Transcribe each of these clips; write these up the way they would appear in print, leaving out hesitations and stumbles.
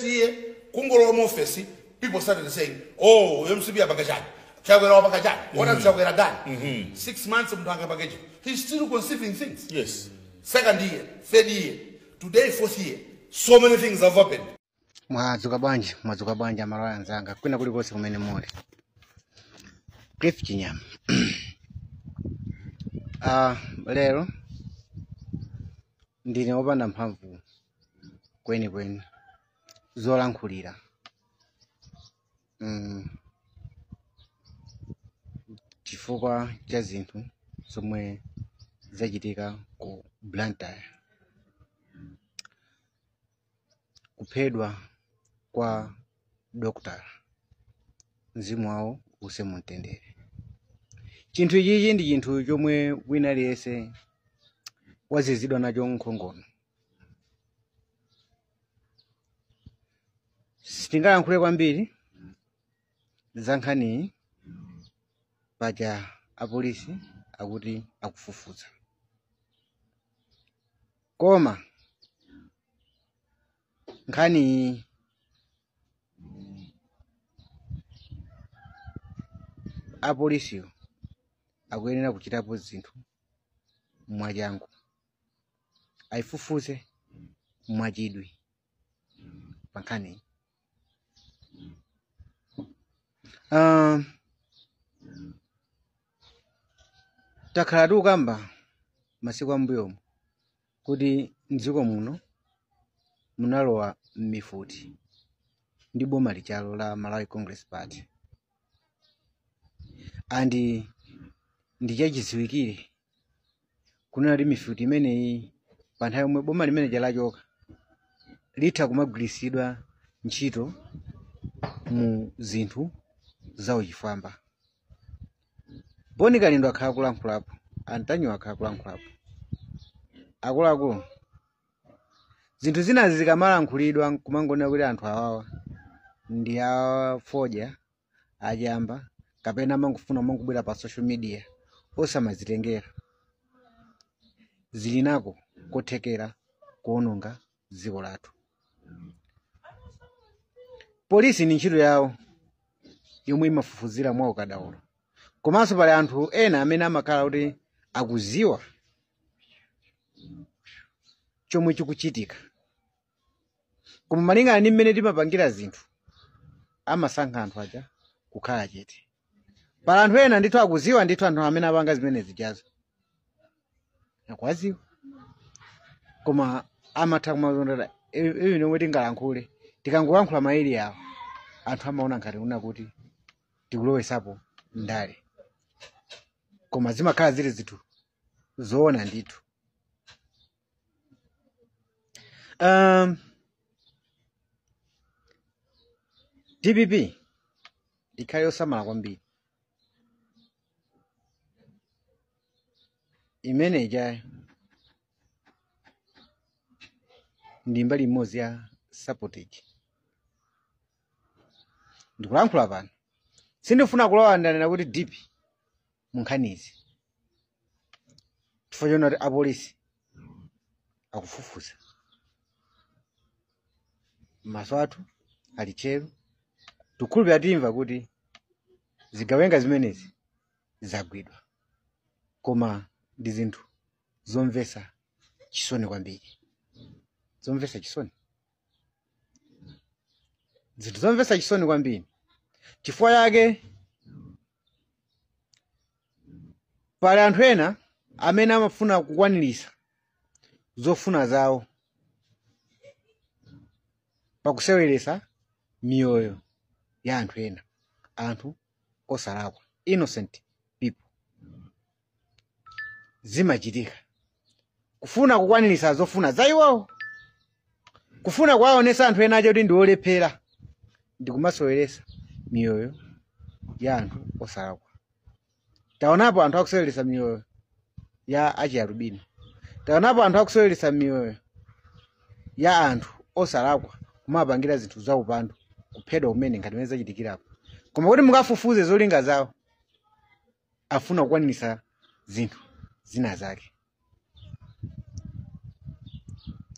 First year, kungolowa mu office, people started saying, "Oh, MCP apanga chani? Chakwera wapanga chani? What has Chakwera done?" 6 months munthu angapanga chani? He's still conceiving things. Second year, third year, today fourth year, so many things have happened. Mwadzuka bwanji? Mwadzuka bwanji, amalawi anzanga kwina kulikonse kumene muli? Cliff Chinyama. Lero ndine wopanda mphamvu kwenikweni zolankhulira chifukwa cha zinthu zomwe zachitika ku Blantyre, kuphedwa kwa doctor, mzimu wawo use mumtendere. Chinthu ichichi ndi chinthu chomwe wina aliyense wazizidwa nacho nkhongono. Sitingayankhule kwambiri za nkhaniyi, paja apolisi akuti akufufuza, koma nkhaniyi apolisiwo akuyenera kuchitapo zinthu mwachangu, ayifufuze mwachidwi pa nkhaniyi. Takhala tikukamba masiku ambuyomu kuti mdziko muno munalowa mifuti ndi boma lichalo la Malawi Congress Party, and ndichachidziwikire kunena kuti mifuti imeneyi pa nthawi yomwe boma limene lachoka litha kumagwiritsidwa ntchito mu zinthu zauchifwamba. Boni Kalindo akhala kulankhulapo, Antanyo akhala kulankhulapo. Akuluakulu, zinthu zinazi zikamalankhulidwa kumangonena kuti anthu awawa ndi afodya, achamba, kapena amangofuna mangobwera pa social media osamazitengera, zili nako kothekera kuononga dziko lathu. Polisi ni ntchito yawo yomwe imafufuzira mwa ukadaulo, komanso pali anthu ena amene amakhala kuti akuziwa chomwe chikuchitika, koma malingana ndi mmene timapangira zinthu amasankha anthu aja kukhala chete. Pali anthu ena ndithu akuziwa ndithu anthu amene apanga zimene zijazo akuwaziwa, koma amatha kumazondera ivi nomwe tingalankhule. Tikangolankhula maili awo, anthu amaona ngati una kuti tikulowesapo ndale, koma zimakhala zili zinthu zoona ndithu. DPP ikhale yosamala kwambiri imene ijayo ndi mbali imodzi ya sabotage. Ndikulankhula pano, sindifuna kulowa ndanena kuti deep mu nkhanizi chifukwa chona kuti apolisi akufufuza, maso athu ali tcheru, tikhulupirira timva kuti zigawenga zimenezi zagwidwa, koma ndi zinthu zomvetsa chisoni kwambiri, zomvetsa chisoni, zinthu zomvetsa chisoni kwambiri. Chifukwa chake pali anthu ena amene amafuna kukwanirisa zofuna zawo pakuseweretsa miyoyo ya anthu ena, anthu osalakwa, innocent people. Zimachitika kufuna kukwanirisa zofuna za iwowo, kufuna kuwaonesa anthu ena aja kuti ndi olephera, ndi kumaseweretsa miyoyo ya anthu osalakwa. Taonapo anthu akuseweretsa miyoyo ya achialubino, taonapo anthu akuseweretsa miyoyo ya anthu osalakwa, kumapangira zinthu zaupandu, kuphedwa kumene ngati mmene zachitikirapo, koma kuti mukafufuze zolinga zawo, afuna kukwanirisa zinthu zina zake.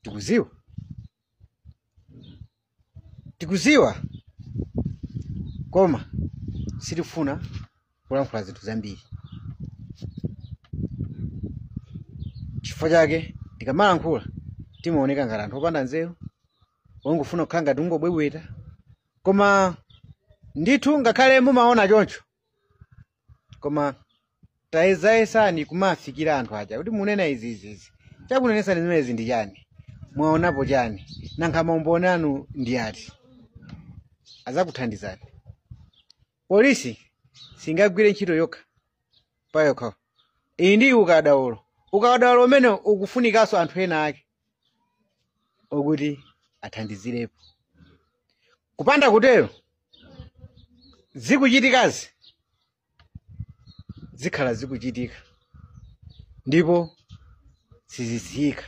Tikuziwa Tikuziwa, koma sitifuna kulankhula zinthu zambiri. Chifukwa chake tikamalankhula timaoneka ngati anthu opanda nzeru, ongofuna kukhala ngati ungobwebweta. Koma ndithu ngakhale mumaona choncho, koma tayesayesani kumafikira anthu aja kuti munena izi izi izi, chakunenesani zimenezi ndi chani, mwaonapo chani, nanga maumboni anu ndi ati, azakuthandizani. Polisi singagwire ntchito yokha payokha, iyi ndi ukadaulo. Ukadaulo umene ukufunikanso anthu ena ake okuti athandizirepo. Kupanda kutero zikuchitikazi zikhala zikuchitika ndipo sizisiyika.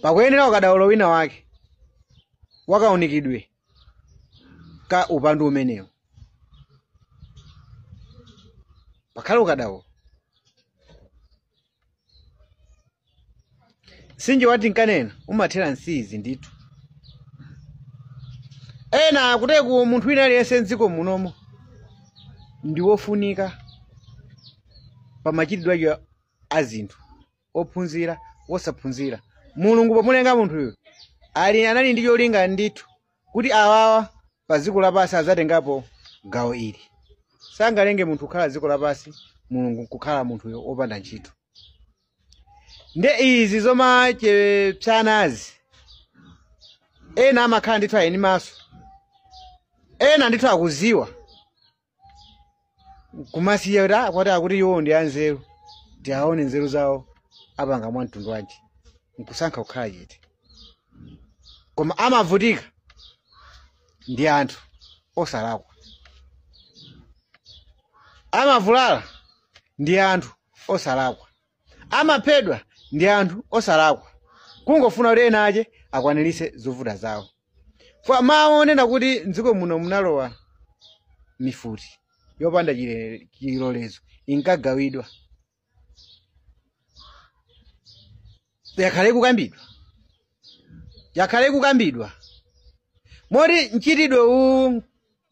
Pakuyenera ukadaulo wina wake wakaunikidwe ka upandu umenewo, pakhale ukadaulo. Mtsinje wati nkanena umathera nsizi ndithu. Ena akuteku munthu wina aliyense mdziko munomo ndi wofunika pa machitidwe ake a zinthu, ophunzira wosaphunzira. Mulungu pomulenga munthuyo anali ndi cholinga ndithu kuti awawa pa dziko lapansi adzatengapo gawo ili. Sangalenge munthu kukhala dziko lapansi, Mulungu kukhala munthuyo wopanda ntchito. Nde izi zomachepsanazi, ena amakhala ndithu ayeni maso, ena ndithu akuziwa kumasiya kuti akwati akuti iwo ndi anzeru, tiaone nzeru zawo apanga mwa mtundu wanji, nkusankha kukhala chete. Koma amavutika ndi anthu osalakwa, amavulala ndi anthu osalakwa, amaphedwa ndi anthu osalakwa, kungofuna kuti ena ache akwaniritse zovuta zawo. Kwa maonena kuti mdziko muno munalowa mifuti yopanda chilolezo inkagawidwa, yakhale kukambidwa, yakhale kukambidwa moti mchitidwe uwu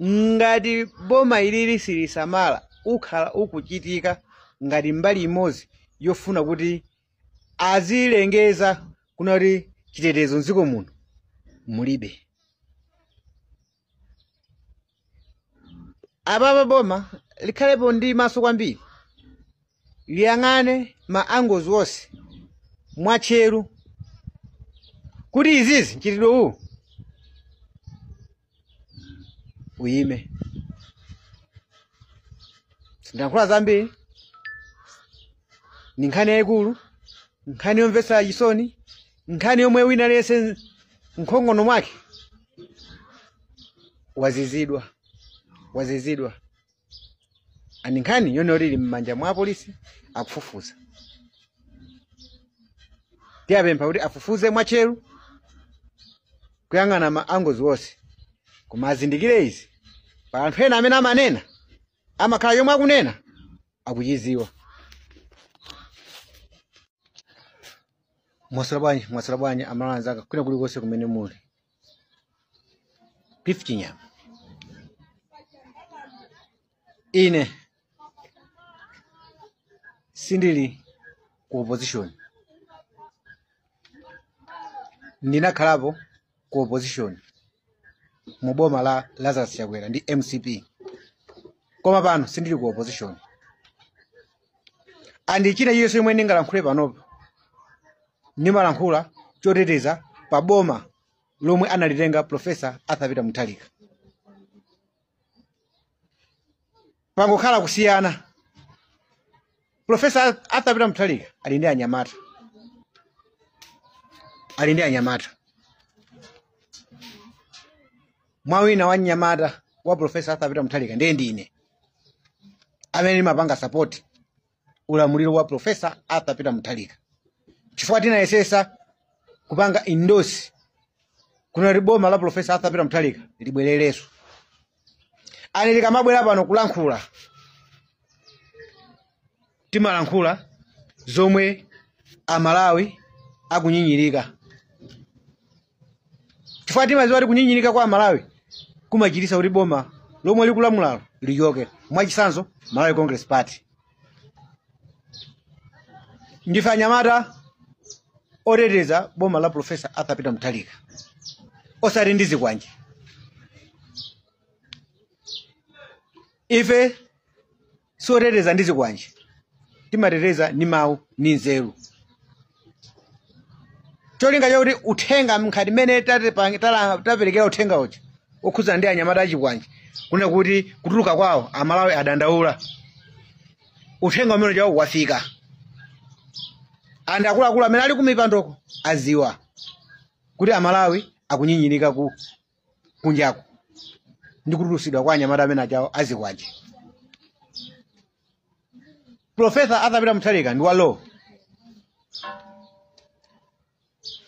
ngati boma ilili silisamala ukhala ukuchitika ngati mbali imodzi yofuna kuti azilengeza kunati chitetezo mdziko muno mulibe. Apapa boma likhalepo ndi maso kwambiri, liyang'ane ma angozi onse mwatcheru kuti izizi mchitidwe uwu uyime. Sindiyankhula zambiri, ni nkhani yayikulu, nkhani yomvetsa chisoni, nkhani yomwe wina aliyense nkhongono mwake wazizidwa, wazizidwa. Ani nkhani yonse ili m'manja mwa polisi akufufuza. Tiyapempha kuti afufuze mwatcheru kuyang'ana ma angozi onse, koma azindikire izi pa anthu ena amene amanena amakhala yomwe akunena akuchiziwa. Mwaswera bwanji, mwaswera bwanji amalawi anzanga kwina kulikonse kumene muli. Cliff Chinyama. Ine sindili ku opposition, ndinakhalapo ku opposition mu boma la Lazarus Chakwera ndi MCP, koma pano sindili ku opposition. Andi china chilichonse chomwe ndingalankhule panopo ndimalankhula choteteza pa boma lomwe analitenga Professor Arthur Peter Mutharika. Pangokhala kusiyana, Professor Arthur Peter Mutharika ali ndi anyamata, ali ndi anyamata. Mwawina wa nyamata wa Professor Arthur Peter Mutharika ndiye ndine amene ndimapanga support ulamuliro wa Professor Arthur Peter Mutharika, chifukwa tinayesesa kupanga endorse kuna boma la Professor Arthur Peter Mutharika libwererenso. Ani likamabwera pano kulankhula, timalankhula zomwe Amalawi akunyinyirika. Chifukwa timadziwa kuti kunyinyirika kwa Malawi kumachititsa kuti boma lomwe likulamulalo lichoke. Mwachitsanzo, Malawi Congress Party. Ndife anyamata oteteza boma la Professor Arthur Peter Mutharika, osati ndi zikwanje. Ife sioteteza ndi zikwanje, timateteza ndi mawu ndi nzeru. Cholinga chakuti uthenga mkhati mmene taperekera uthenga uja okhudzana ndi anyamata achikwanje, kuna kuti kutuluka kwawo Amalawi adandaula, uthenga umene uja wafika, anthu akuluakulu amene ali kumipandoko aziwa kuti Amalawi akunyinyirika ku kunjako ndi kutulusidwa kwa anyamata amene ajawo azikwanje. Professor Arthur Peter Mutharika ndi wa law.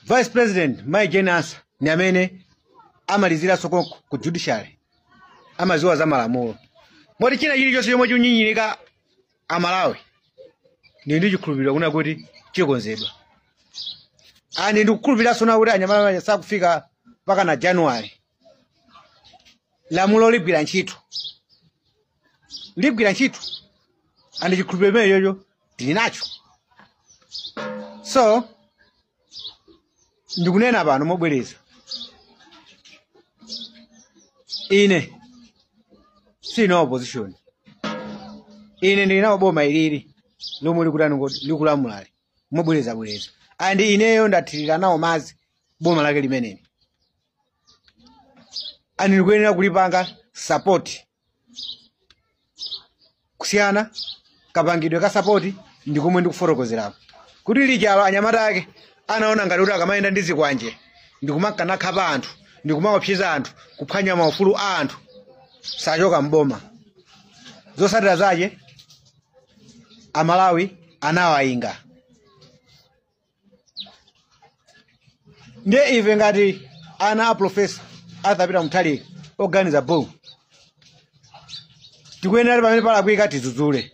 Vice President Mai Jane Ansah ni amene amaliziranso konko ku judiciary, amaziwa za malamulo. Moti china chilichonse chomwe chikunyinyirika Amalawi ndi chikhulupiriro kuna kuti chikonzedwa. Ani ndikukhulupiriranso na kuti anyamata amene sakufika mpaka na January, lamulo ligwira ntchito, ligwira ntchito, andi chikhulupiriro chimenecho tili nacho. So ndikunena pano mobwereza, ine sine opposition, ine ndili nawo boma ilili lomwe likutani kuti likulamulali mobwerezabwereza, andi ineyo ndathirira nawo madzi boma lake limeneli, andi ndikuyenera kulipanga support. Kusiyana kapangidwe ka support ndi komwe ndikufotokozerapo kuti lijalo anyamata ake anaona ngati kuti akamayenda ndi zikwanje ndikumakanakha pa anthu ndikumaopseza anthu kuphwanya maufulu a anthu sachoka mboma. Zotsatira zake Amalawi anawayinga. Ndiye ife ngati ana a Professor Arthur Peter Mutharika oganiza bo, tikuyenera pamene palakwika tidzudzule,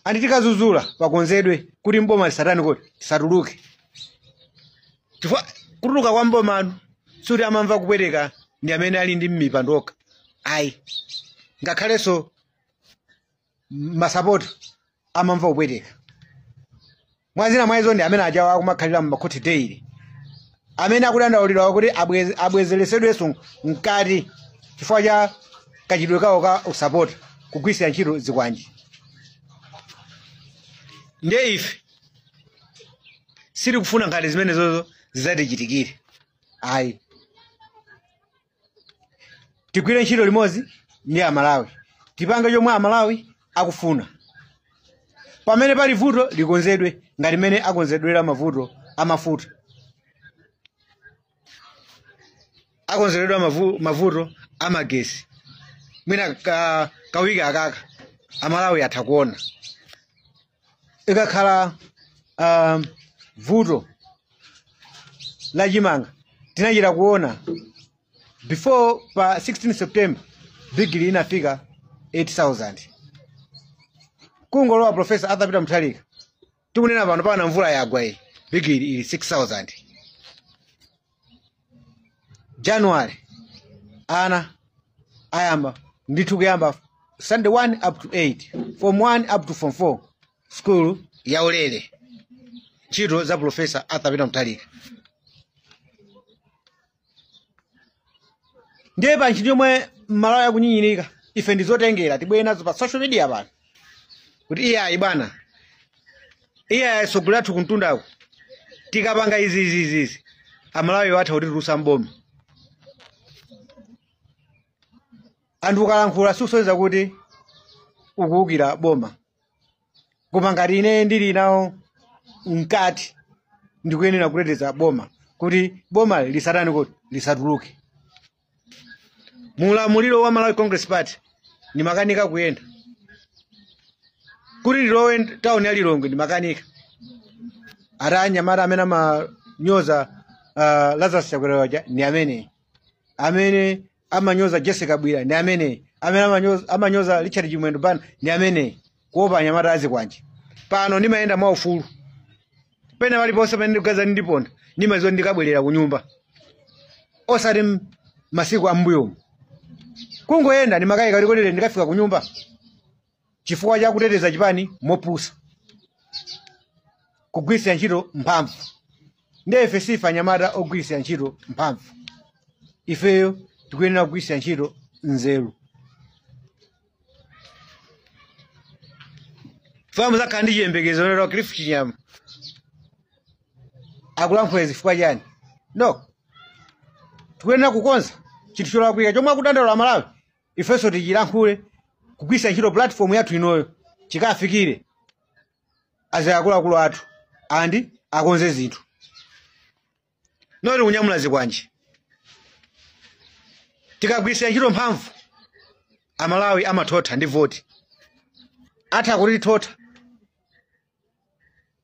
andi tikadzudzula pakonzedwe kuti mboma lisatani kuti tisatuluke. Chifukwa kutuluka kwa mboma anu sikuti amamva kupweteka ndi amene ali ndi mipando okha, ayi, ngakhalenso masapota amamva kupweteka. Mwazina mwa izo ndi amene ajawa akumakhalira m'makhoti daily, amene akudandaulidwa kuti abwezeresedwenso mkati chifukwa cha kachidwe kawo ka usapota kugwirisira ntchito zikwanje. Ndiye ife sitikufuna nkhani zimenezozo zidzatichitikire, ayi. Tigwire ntchito limodzi ndi Amalawi, tipange chomwe Amalawi akufuna. Pamene pali vuto likonzedwe ngati mmene akonzedwera mavuto amafuta, akonzedwera mavuto amagesi. Mwina kawiki akaka Amalawi atha kuona. Ikakhala vuto la chimanga tinachita kuona before pa 16 September bigili inafika 8000. Kungolowa Professor Arthur Peter Mutharika, tikunena pano pana mvula yagwa iyi, bigili ili 6000. January ana ayamba ndithu kuyamba Sunday 1 up to 8, form 1 up to form 4, school ya ulere, ntchito za Professor Arthur Peter Mutharika. Ndiye pa ntchito yomwe Malawi akunyinyirika, ife ndizotengera tibwere nazo pa social media pano kuti iye ayi bwana, iye ayi sogolo lathu kumtundako, tikapanga izi izi izi izi Amalawi watha kutitulutsa mboma. Anthu ukalankhula sikusonyeza kuti ukuwukira boma, koma ngati ine ndili nawo mkati ndikuyenera kuteteza boma kuti boma lisatani kuti lisatuluke. Mulamuliro wa Malawi Congress Party ndimakanika kuyenda kuti ndilowe town ya Lilongwe, ndimakanika. Ati anyamata amene amanyoza Lazarus Chakwera waja ndi amene amanyoza Jessica Bwira ndi amene amanyoza Richard Chimwendo Banda ndi amene, kuopa anyamata azikwanje. Pano ndimayenda mwaufulu, pena paliponse pamene ndikugaza ndiponda ndimaziwa ndikabwerera ku nyumba, Osati masiku ambuyomu. Kungoyenda ndimakayika kuti kodi ndikafika ku nyumba chifukwa cha kuteteza chipani mopusa, kugwiritsa ntchito mphamvu. Ndiye ife sife anyamata ogwiritsa ntchito mphamvu, ifeyo tikuyenera kugwiritsa ntchito nzeru. Famu zakhala ndi chiyembekezo lero Cliff Chinyama akulankhula zifukwa chani? No, tikuyenera kukonza chinthu cholakwika chomwe akudandaula Malawi, ifenso tichilankhule kugwiritsa ntchito platform yathu inoyo chikafikire azakuluakulu athu andi akonze zinthu, noti kunyamula zikwanje. Tikagwiritsa ntchito mphamvu Amalawi amathotha ndi voti, atha kutithotha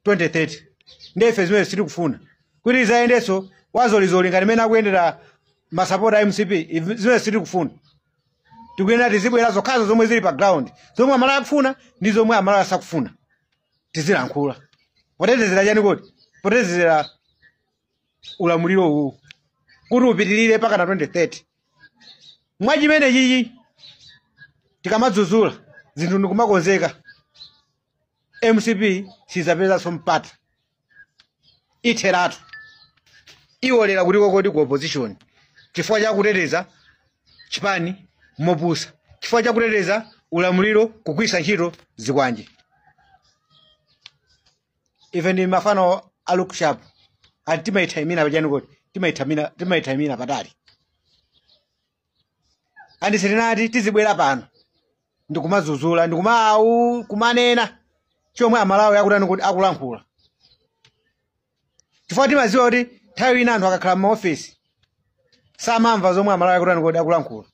2030. Ndiye ife zimene sitikufuna kuti izayendenso wazolizoli ngati mmene akuyendera masapota a MCP, zimene sitikufuna. Tikuyenera tizibwera zokhazo zomwe zili pa ground, zomwe Amalawi akufuna ndi zomwe Amalawi asakufuna, tizilankhula potetezera chani kodi? Potetezera ulamuliro uwu kuti upitirire pakana 2030. Mwachimene chichi tikamadzudzula zinthu ndikumakonzeka, MCP sizapezanso mpata, itheratu, iwolera kuti kokoti ku opposition chifukwa chakuteteza chipani mopusa, chifukwa chakuteteza ulamuliro kugwiritsa ntchito zikwanje. Ife ndi mafano a look sharp ati timaithamira pachani kodi? Timaithamira patali. Andi sitinati tizibwera pano ndikumadzudzula ndikumawu kumanena chomwe Amalawi akutani kuti akulankhula, chifukwa timadziwa kuti nthawi ina anthu akakhala m'maofesi samamva zomwe Amalawi akutani kuti akulankhula.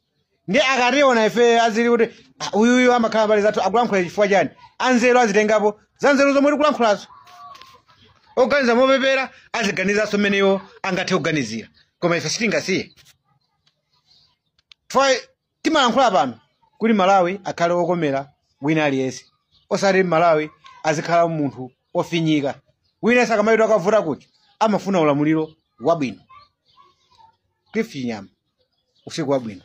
Ndi akationa ife azili kuti uyuyu amakhala mbali zathu akulankhula chifukwa chani, anzeru azitengapo za nzeru zomwe tikulankhulazo, oganiza mopepera aziganizanso mmene iwo angathe kuganizira, koma ife sitingasiye. Chifukwa timalankhula pano kuti Malawi akhale okomera wina aliyense, osati Malawi azikhala munthu ofinyika. Wina sakamayitwa akavuta kuti amafuna ulamuliro wabwino. Cliff Chinyama, usiku wabwino.